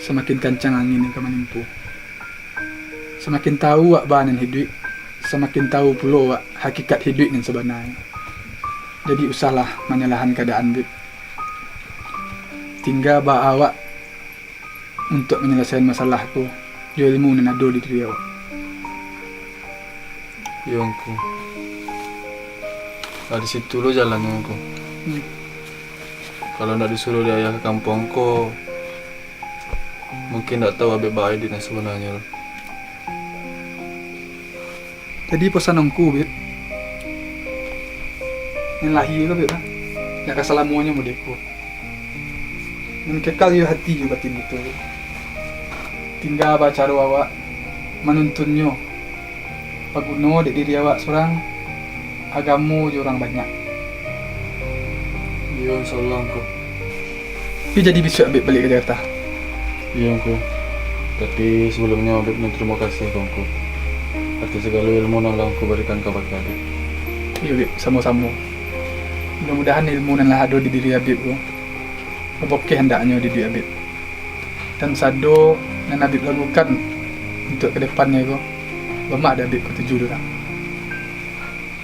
samakin kancang angin nan ka manimpo. Samakin tahu awak baa nan iduik, samakin tahu pulo awak hakikat iduik nan sabananyo. Jadi usahlah manyalahan kaadaan, Bib. Tingga baa awak untuak manyalasaian masalah ko jo ilmu nan ado di diri awak. Iyo, Ngku. Lah di situ lo jalannyo, Ngku. Hmm. Kalau ndak disuruah dek ayah ka kampuang ko, mungkin ndak tahu Abib baa iduik nan sabananyo lo. Jadi, pasan Ngku, Bib, nan lahia ko, Bib, ah, ndak ka salamonyo model ko. Nan kekal iyo hati jo batin kito, Bib. Tingga baa caro awak manuntunnyo, paguno dek diri awak surang, agamo jo urang banyak. Iyo, insyaallah, Ngku. Tapi jadi bisuak Abib baliak ka Jakarta? Iyo, Ngku. Tapi sabalunnyo Abib nan tarimo kasih ka Ngku ateh sagalo ilmu nan lah Ngku barikan kabake Abib. Iyo, Bib, samo-samo. Mudah-mudahan ilmu nan lah ado di diri Abib ko babakeh andaknyo di diri Abib. Dan sado nan Abib lakukan untuak ka depannyo ko, lamak dek Abib katuju tu, Bang.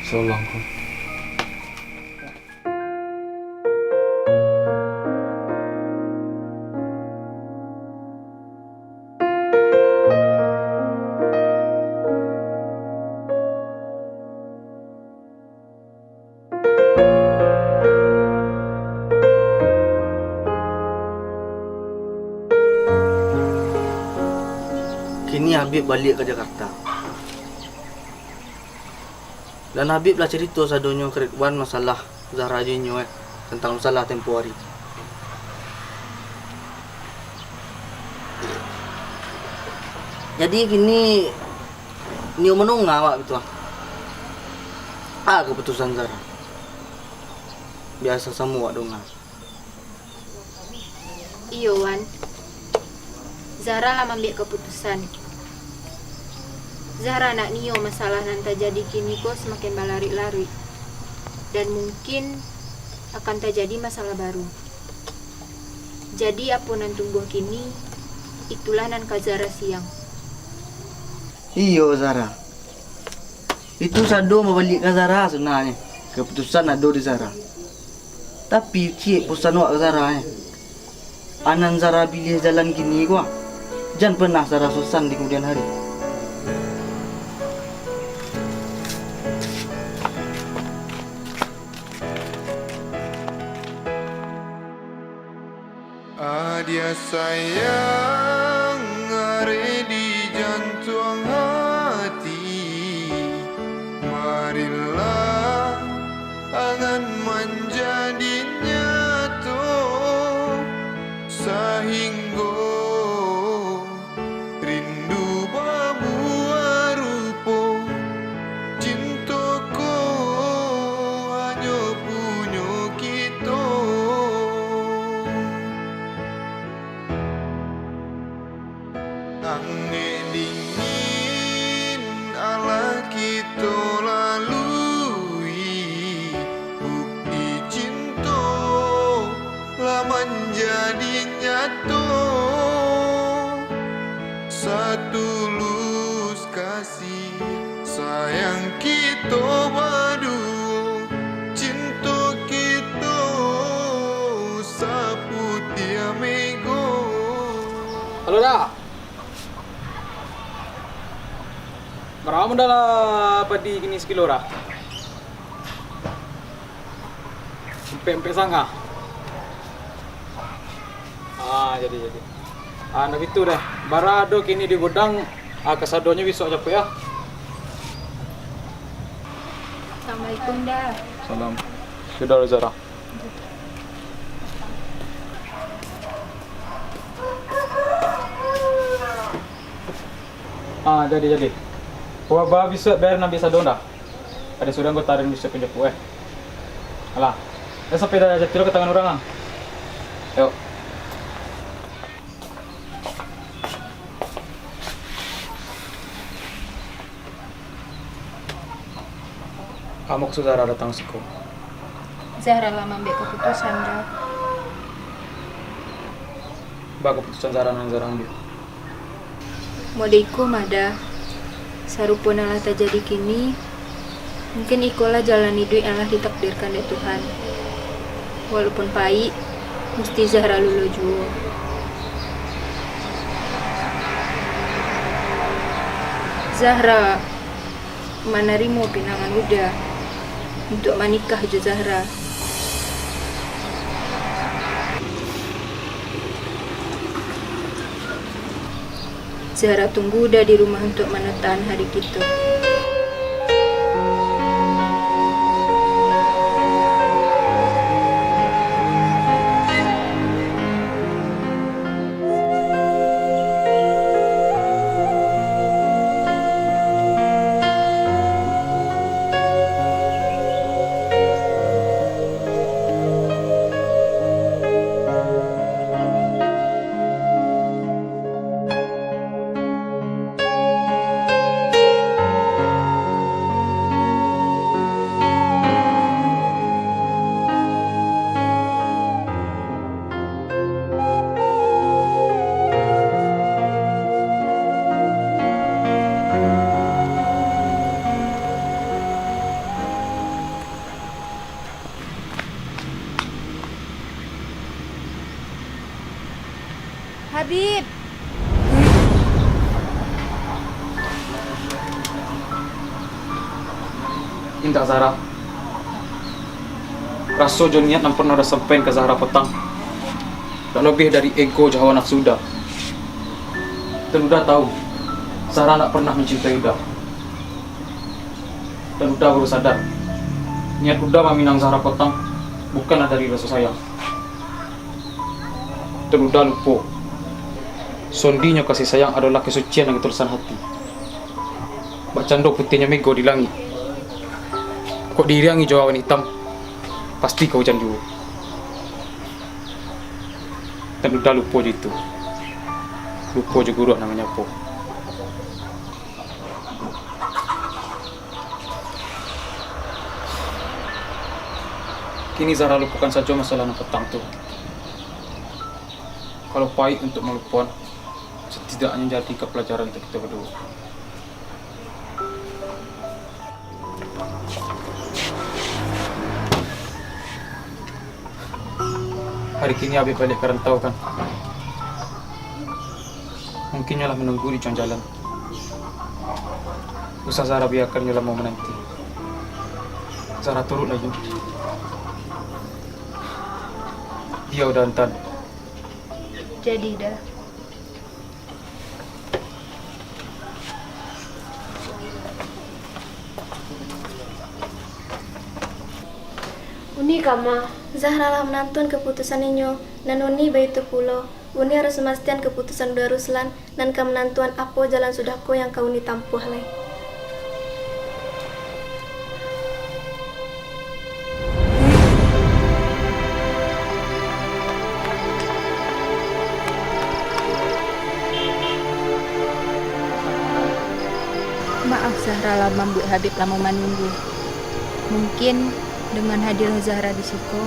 Insyaallah, Ngku. Kini Habib baliak ka Jakarta. Dan Habib lah carito sadonyo ka Ridwan masalah Zahra jo inyo, eh, tantang masalah tempo ari. Jadi kini nio mandonga awak gitu, ah. A kaputusan Zahra? Biaso samo awak donga. Iyo, Wan. Zahra lah mambiak kaputusan. Zahra ndak nio masalah nan tajadi kini ko samakin balaruik-laruik, dan mungkin akan tajadi masalah baru. Jadi, apo nan tumbuah kini, itulah nan ka Zahra siang. Iyo, Zahra. Itu sado babaliak ka Zahra sabananyo. Kaputusan ado di Zahra. Tapi, ciek pasan awak ka Zahra, eh. A nan Zahra piliah jalan kini ko, ah, jan panah Zahra sosan di kamudian hari. Adia sayang, are di jantuang hati, marilah angan manjadi nyato, sahinggo rindu babuah rupo, cinto ko hanyo punyo kito. Angek dingin alah kito lalui, bukti cinto lah manjadi nyato. Satulus kasih sayang kito baduo, cinto kito saputiah mego. Halo, Da. Bara modal padi kini sakilo, Da? Ampek-ampek sangah. Ah, jadi, jadi. Ah, ndak gitu deh. Bara ado kini di gudang, ah, kasadonyo bisuak japuik, ah. Assalamualaikum, Da. Salam. Sudah, Zara. Ah, jadi, jadi. Wah, ba bisuak biar nan bisa dong dah. Ado surang anggota dari bisuak penjapuik, eh. Alah, dah sampai dah jatuh ke tangan orang, ah. Yuk. Kama mukasuik Zahra datang siko? Zahra lah maambiak kaputusan, Da. Ba kaputusan Zahra nan Zahra ambiak? Model iko mah, Da. Sarupo nan lah tajadi kini, mungkin ikolah jalan iduik yang lah ditakdirkan dek Tuhan. Walaupun pahik, musti Zahra lulo juo. Zahra manarimo pinangan Uda untuak manikah jo Zahra. Zahra tunggu Uda di rumah untuak manatakan hari kito. Habib! Indak, Zahra. Raso jo niat nan pernah Uda sampaikan ka Zahra patang, dak labiah dari ego jo hawa nafsu Uda. Dan Uda tahu, Zahra ndak pernah mancintai Uda. Dan Uda baru sadar, niat Uda maminang Zahra patang bukanlah dari raso sayang. Dan Uda lupo, sondinyo kasih sayang adolah kasucian dari tulasan hati. Bak cando putiahnyo mego di langik, kok diiriangi jo awan itam, pasti ka ujan juo. Dan Uda lupo jo itu, lupo jo guruah nan manyapo. Kini Zahra lupokan sajo masalah nan patang tu. Kalau pahik untuak malupoan, satidaknyo jadi ka palajaran untuak kito baduo. Hari kini Habib baliak ka rantau, kan? Mungkin nyo lah manunggu di ujuang jalan. Usah Zahra biakan nyo lamo mananti. Zahra turuiklah inyo. Bia Uda antaan. Jadi, Da. Uni kama? Zahra lah manantuan kaputusan inyo, nan Uni baitu pulo. Uni harus mamastian kaputusan Uda Ruslan, nan ka manantuan apo jalan sudah ko yang ka Uni tampuah lai. Maaf, Zahra lah mambuek Habib lamo manunggu. Mungkin, dengan hadirnyo Zahra di siko,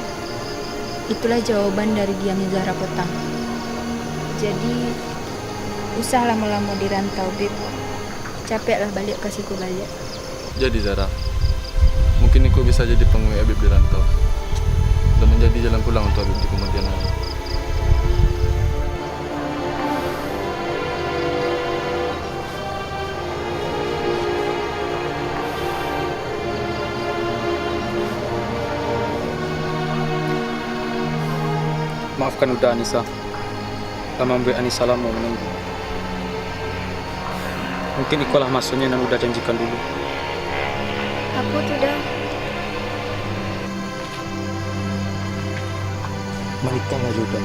itulah jawaban dari diamnyo Zahra patang. Jadi, Usah lamo-lamo di rantau, Bib. Capeklah baliak ka siko baliak. Jadi, Zara, mungkin iko bisa jadi panguik Abib di rantau, dan manjadi jalan pulang untuak Abib di kamudian hari. Maafkan Uda, Anisa. Lah mambuek Anisa lamo manunggu. Mungkin ikolah masonyo nan Uda janjikan dulu. Apo tu, Da? Manikahlah jo Uda.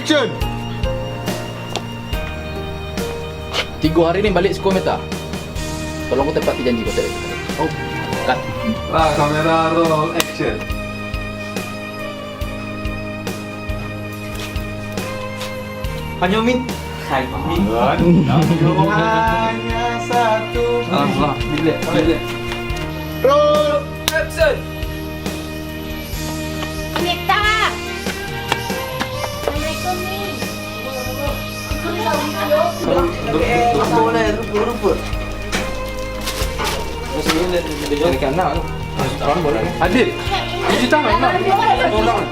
Action! Tigo hari ni baliak siko, Meta. Tolong kau tepati janji kau tadi. Oh, cut. Lah, kamera roll, action. Hanyo min. Hanyo min. Hanya satu. Ah, ah, bila, bila. Roll, action. Meta. Assalamualaikum, Min. Adit, cuci tangan, nak.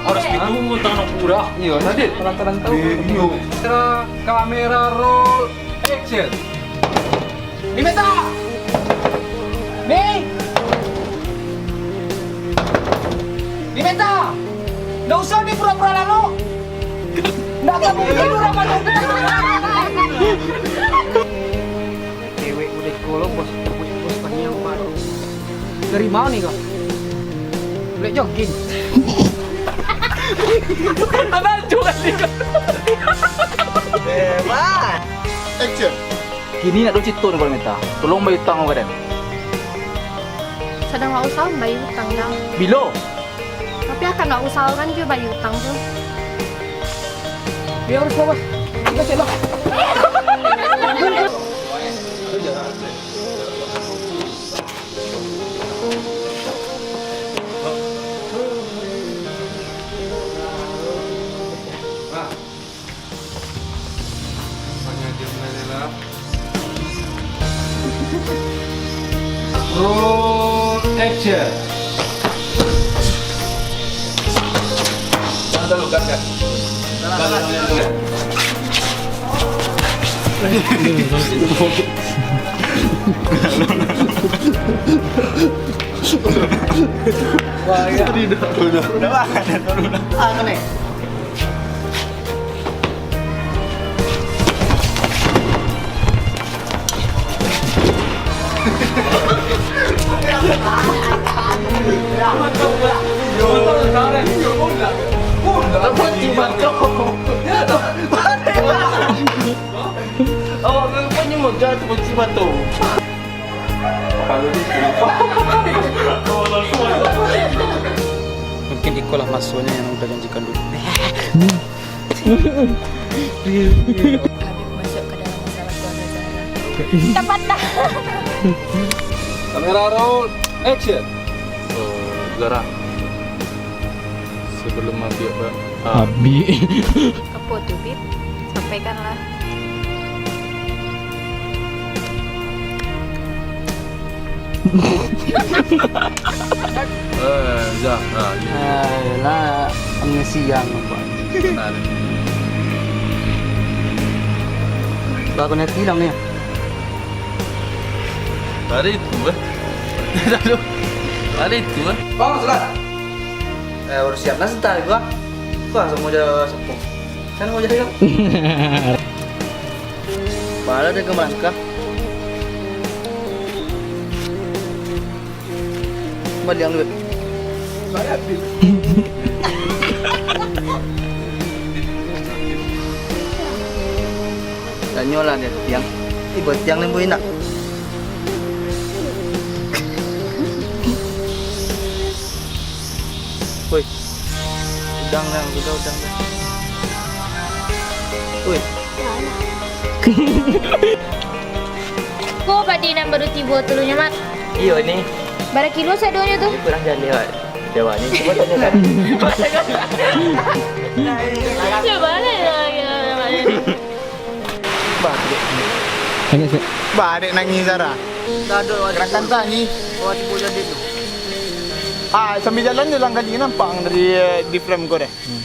Harus itu tangan kurang. Iyo, Adit. Lantaran tahu. Kamera, kamera roll, action. Dimeta! Ni! Dimeta! Ndak usah ni pura-pura lalok. Ndak tahu tidur apa tu. Cewek udah kolom, bos, bos, bos, tanya apa tu? Dari mana ni kau? Boleh jogging. Abang curang ni kau. Hebat. Action. Kini nak duo cito ni, Meta. Tolong bayia utang kau, Kaden. Sadang wak usaho bayia utang, Dang. Bilo? Tapi akan wak usahokan juo bayia utang tu. Bia urus, Bos. Kita cek lah. Roll action. Jangan terlalu gas, kan? Wah, iya. Udah, udah. Udah, udah. Ah, kena. Awak kan panyo modal tu kunci batu. Mungkin ikolah masonyo yang udah janjikan dulu. Habib masuk ke dalam masalah keluarga Zahra. Tepat dah. Kamera roll, action. Oh, Zahra. Sebelum Habib, Bang. Ah. Habib. Apa tu, Bib? Sampaikanlah. Eh, Zah, ah, iya. Ah, yalah, amnesia nampak. Benar. Lah, aku nanti hilang ni. Hari itu, eh. Hari itu, eh. Bang, Zah. Eh, baru siap lah sebentar gua. Gua langsung mau jalan sepuluh. Kan mau jalan. Malah dia ke melangkah. Baliang duit. Tanyolah dia tiang. Ih, buat tiang ni buat enak. Woi. Udang, udang, udang, udang. Woi. Ko padi nan baru tibo tu lu, Nyamat? Iyo, ni. Bara kilo sadonyo tu? Ni kurang jaleh, Wak. Jawa ni, cuba tanyakan. Cuba lah, ya, ya, ya. Barek. Nangis, ya? Barek nangis, Zara. Dah ada, Wak. Keratan tangih. Wak, tibo jadi tu. Ah, sambil jalan, jalan kali nampak dari, eh, di frame ko deh. Hmm.